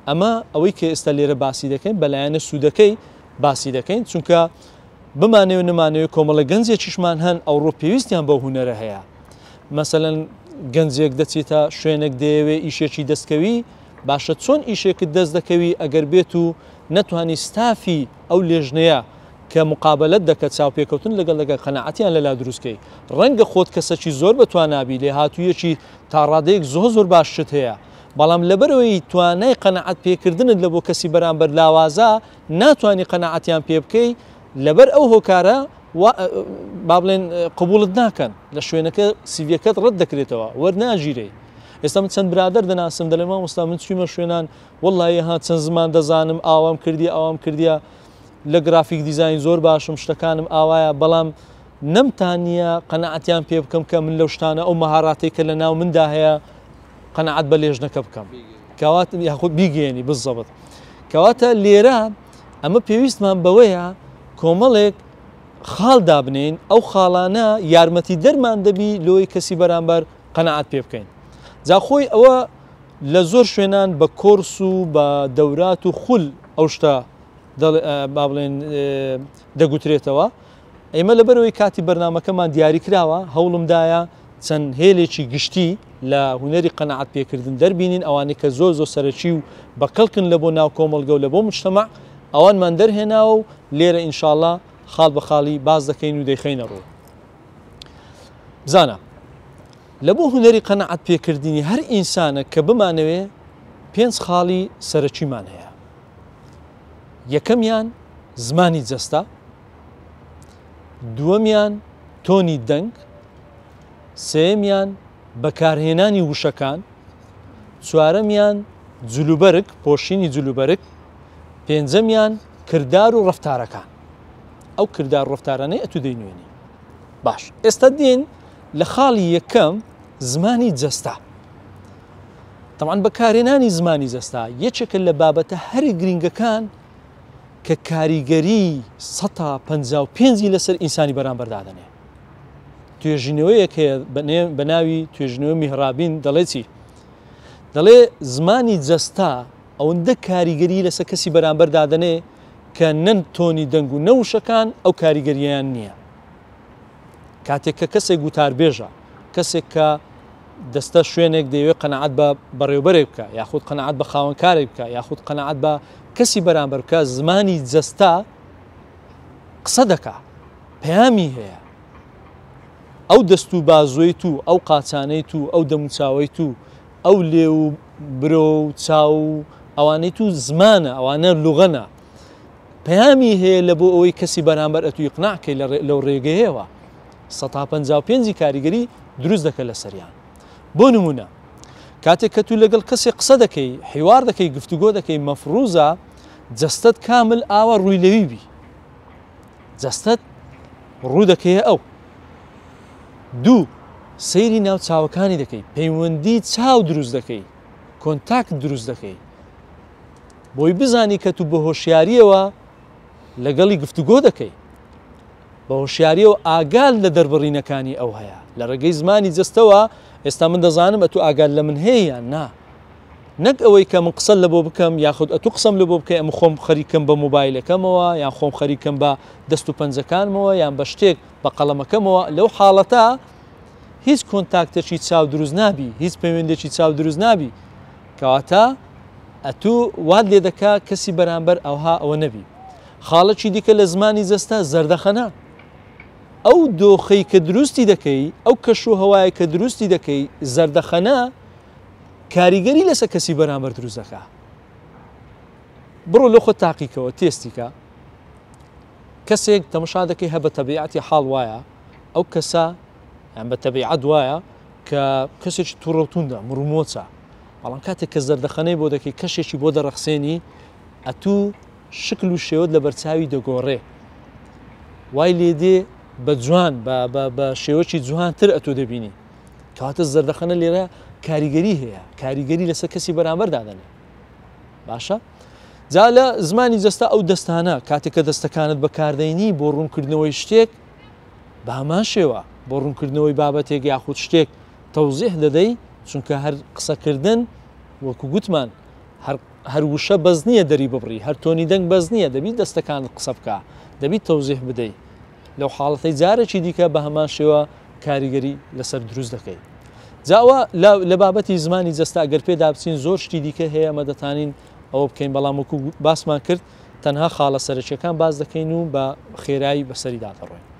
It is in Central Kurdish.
ئەمە ئەوەی کە ئێستا لێرە باسی دەکەین بە لایەنە سوودەکەی باسی دەکەین، چونکە بمانەوێ نەمانەوێ کۆمەڵە گەنجێکیشمان هەن ئەوڕۆ پێویستیان بەو هونەرە هەیە. مەسەلەن گەنجێک دەچێتە شوێنێک دەیەوێ ئیشێکی دەستکەوی، باشە چۆن ئیشێکت دەست دەکەوی ئەگەر بێت و نەتوانی ستافی ئەو لێژنەیە کە مقابەلەت دەکە چاوپێکەوتن لەگەڵ دەکە قەناعەتیان لەلا دروست کەی ڕەنگە خۆت کەسەکی زۆر بە توانابی لێهاتوویەکی تا ڕادەیەک زۆر زۆر باشت هەیە بەڵام لەبەرئەوەی توانای قەناعەت پێکردنت لە بۆ کەسی بەرامبەر لاوازە ناتوانی قەناعەتیان پێ بکەی لەبەر ئەو هۆکارە با بڵێن قبوڵت ناکەن لە شوێنەکە سیڤیەکەت ڕەت دەکرێتەوە وەرناگیرێی ئێستا من چەند برادەر دەناسم دەڵێ مامۆستا من چوومە شوێنان وەڵڵاهی ها چەند زمان دەزانم ئاوام کردیە ئاوام کردیە لە گرافیک دیزاین زۆر باشم شتەکانم ئاوایە بەڵام نەمتانیە قەناعەتیان پێ بکەم کە من لەو شتانە ئەو مەهاراتەی کە لە ناو مندا هەیە قەناعەت بە لێژنەکە بکەم کەوات یاخود بیگەیەنی بزەبت کەواتە لێرە ئەمە پێویستمان بەوەیە کۆمەڵێک خاڵ دابنێین ئەو خاڵانە یارمەتی دەرمان دەبی لۆی کەسی بەرامبەر قەناعەت پێ بکەین جا خۆی ئەوە لە زۆر شوێنان بە کۆرس و بە دەورات و خول ئەو شتە با بڵێن دەگوترێتەوە ئێمە لەبەرەوەی کاتی بەرنمەکەمان دیاری کراوە هەوڵمدایە چەند هێلێکی گشتی لە هونەری قەناعەت پێکردن دەربینین ئەوانەی کە زۆر زۆر سەرەکی و بەکەڵکن لە بۆ ناو کۆمەڵگە و لە بۆ مجتەمع ئەوانمان دەرهێناوە و لێرە ئینشاڵا خاڵ بە خاڵی باس دەکەین و دەیخەینە ڕوو. بزانە لە بۆ هونەری قەناعەت پێکردنی هەر ئینسانە کە بمانەوێ پێنج خاڵی سەرەکیمان هەیە. یەکەمیان زمانی جەستە، دووەمیان تۆنی دەنگ، سێیەمیان بەکارهێنانی وشەکان، چوارەمیان جلوبەرگ، پۆشینی جلوبەرگ، پێنجەمیان کردار و ڕەفتارەکان. ئەو کردار و ڕەفتارانەی ئەتوو دەینوێنی. باش ئێستا دێن لە خاڵی یەکەم زمانی جەستە. تەبعەن بەکارهێنانی زمانی جەستە یەکێکە لە بابەتە هەرە گرینگەکان کە کاریگەری سەتا 55 لەسەر ئینسانی بەرامبەر دادەنێ. توێژینەوەیەک هەیە بە ناوی توێژینەوەی میهرابین دەڵێ چی؟ دەڵێ زمانی جەستە ئەوەندە کاریگەری لەسەر کەسی بەرامبەر دادەنێ کە نە تۆنی دەنگ و نە وشەکان ئەو کاریگەرییان نییە. کاتێک کە کەسێک وتاربێژە، کەسێک کە دەستە شوێنێک دەیەوێت قەناعەت بە بەڕێوبەرێک بکە یاخود قەناعەت بە خاوەنکارێک بکە یاخود قەناعەت بە کەسی بەرامبەر بکە زمانی جەستە قسە دەکا پەیامی هەیە ئەو دەست و بازوەی تو ئەو قاچانەی تو ئەو دەموچاوەی تو ئەو لێو و برۆ و چاو و ئەوانەی تو زمانە ئەوانە لوغەنە پەیامی هەیە لە بۆ ئەوەی کەسی بەرامبەر ئەتو ئیقناع کەی لەو ڕێگەیەوە سەتا 55 کاریگەری دروست دەکە لەسەریان بۆ نمونە کاتێک کە تو لەگەڵ کەسێک قسە دەکەی حیوار دەکەی گفتوگۆ دەکەی مەفروزە جەستەت کامل ئاوا ڕووی لەوی بی جەستەت ڕوو دەکەیە ئەو. دوو، سەیری ناو چاوەکانی دەکەی، پەیوەندی چاو دروست دەکەی، کۆنتاکت دروست دەکەی، بۆی بزانی کە تو بە هۆشیاریەوە لەگەڵی گفتوگۆ دەکەی، بە هۆشیاریەوە ئاگات لە دەربڕینەکانی ئەو هەیە، لە ڕێگەی زمانی جەستەوە ئێستا من دەزانم ئەتو ئاگات لە من هەیە یان نا. نەک ئەوەی کە من قسەت لەبۆ بکەم یاخود ئەتوو قسەم لەبۆ بکەی ئەمن خۆم خەریکم بە مۆبایلەکەمەوە یان خۆم خەریکم بە دەست و پەنجەکانمەوە یان بە شتێک بە قەڵەمەکەمەوە لەو حاڵەتە هیچ کۆنتاکتێکی چاو دروست نابی هیچ پەیوەندێکی چاو دروست نابی کەواتە ئەتوو وات لێ دەکا کەسی بەرامبەر ئەوها ئەوە نەبی خاڵێکی دیکە لە زمانی جەستە زەردەخەنە ئەو دۆخەی کە دروستی دەکەی ئەو کەش و هەوایە کە دروستی دەکەی زەردەخەنە کاریگەری لەسەر کەسی بەرامبەر دروست دەکا بڕۆ لۆ خۆت تاقیکەوە تێستیکە کەسێک تەمەشا دەکەی هە بە تەبیعەتی حاڵ وایە ئەو کەسە یان بە تەبیعەت وایە کە کەسێکی توڕەوتوندە مڕمۆچە بەڵام کاتێک کە زەردەخەنەی بۆ دەکەی کەشێکی بۆ دەڕەخسێنی ئەتوو شکل و شێوت لە بەرچاوی دەگۆڕێ وای لێدێ بە جوان بە شێوەکی جوانتر ئەتۆ دەبینی کەواتە زەردەخەنە لێرە کاریگەری هەیە کاریگەری لەسەر کەسی بەرامبەر دادەنێ باشە جا لە زمانی جەستە ئەو دەستانە کاتێک کە دەستەکانت بەکاردەینی بۆ ڕوونکردنەوەی شتێک بە هەمان شێوە بۆ ڕوونکردنەوەی بابەتێک یاخود شتێک تەوزیح دەدەی چونکە هەر قسەکردن وەکو گوتمان هەر هەر وشە بەس نییە دەری ببڕی، هەر تۆنی دەنگ بەس نییە، دەبی دەستەکانت قسە بکا، دەبی تەوزیح بدەی. لەو حاڵەتەی جارێکی دیکە بە هەمان شێوە کاریگەری لەسەر دروست دەکەی. جا ئەوە لە بابەتی زمانی جەستە ئەگەر پێدا بچین زۆر شتی دیکە هەیە ئەمە دەتانین ئەوە بکەین، بەڵام وەکو باسمان کرد تەنها خاڵە سەرەکیەکان باس دەکەین و بە خێرایی بەسەریدا دەڕۆین.